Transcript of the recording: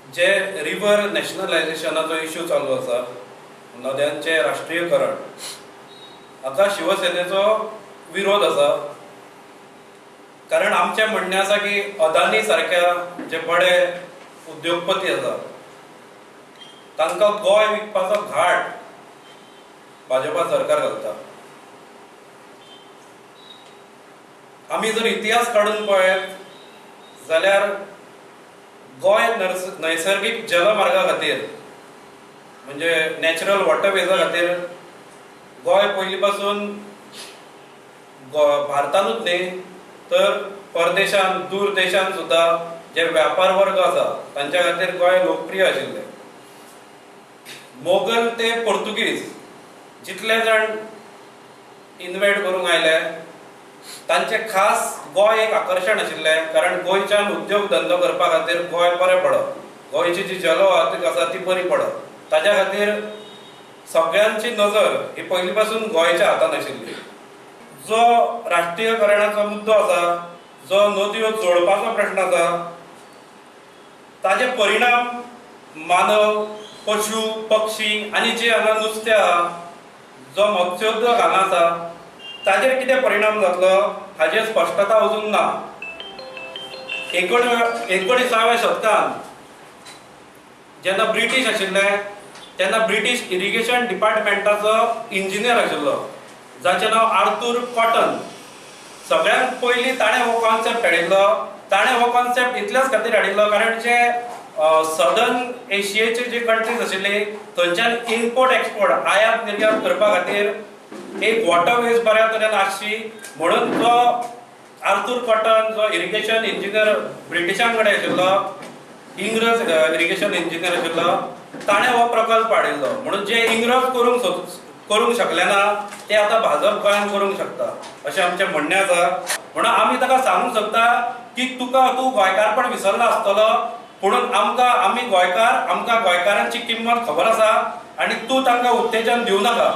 जे river नॅशनलायझेशनाचो issue चालू आसा, नद्यांचें राष्ट्रीयकरण, हाका शिवसेनेचो विरोध आसा. कारण आमचें म्हणणें आसा की अदानी सारक्या जे बडे उद्योगपती आसा तांकां गोंय विकपाचो घाट भाजपा सरकार घालता. आमी जर इतिहास काडून पळयत जाल्यार गोंय नैसर्गीक जलमार्गा खातीर म्हणजे नॅचरल वॉटरवेजा खातीर गोंय पयलीं पासून भारतानूच न्ही तर परदेशान, दूर देशान सुद्दां जे व्यापार वर्ग आसा तांच्या खातीर गोंय लोकप्रिय आशिल्लें. मोगल ते पोर्तुगीज जितले जाण इन्वेड करूंक आयले तांचे खास गोंय एक आकर्शण आशिल्लें, कारण गोंयच्यान उद्योग धंदो करपा खातीर गोंय बरें पडप, गोंयची जी जलवाहतूक आसा ती बरी पडप, ताच्या खातीर सगळ्यांची नजर ही पयलीं पासून गोंयच्या हातान आशिल्ली. जो राष्ट्रीयकरणाचो मुद्दो आसा, जो नदयो जोडपाचो प्रश्न आसा, ताजे परिणाम मानव, पशु, पक्षी आनी जे हांगा नुस्तें आहा, जो मत्स्योद्योग हांगा आसा ताजेर कितें परिणाम जातलो हाजेर स्पश्टता अजून ना. 19व्या शतकान जेन्ना ब्रिटीश आशिल्ले तेन्ना ब्रिटीश इरिगेशन डिपार्टमेंटाचो इंजिनियर आशिल्लो जाचें नांव आर्थूर कॉटन. सगळ्यांत पयलीं ताणें हो कॉन्सेप्ट हाडिल्लो. ताणें हो कॉन्सेप्ट इतल्याच खातीर हाडिल्लो कारण जे सदर्न एशियेचे जे कंट्रीज आशिल्ली थंयच्यान इम्पोर्ट एक्सपोर्ट, आयात निर्यात करपा खातीर एक वॉटरवेज बऱ्या तरेन आसची म्हणून जो आर्थूर कॉटन जो इरिगेशन इंजिनियर ब्रिटिशां कडेन आशिल्लो, इंग्रज इरिगेशन इंजिनियर आशिल्लो, ताणें हो प्रकल्प हाडिल्लो. म्हणून जे इंग्रज करूंक शकले ना ते आतां भाजप गोंयांत करूंक शकता अशें आमचें म्हणणें आसा. म्हणून आमी ताका सांगूंक शकता की तुका तूं गोंयकारपण विसरला आसतलो, पुणून आमकां, आमी गोंयकार, आमकां गोंयकारांची किंमत खबर आसा आनी तूं तांकां उत्तेजन दिवं नाका.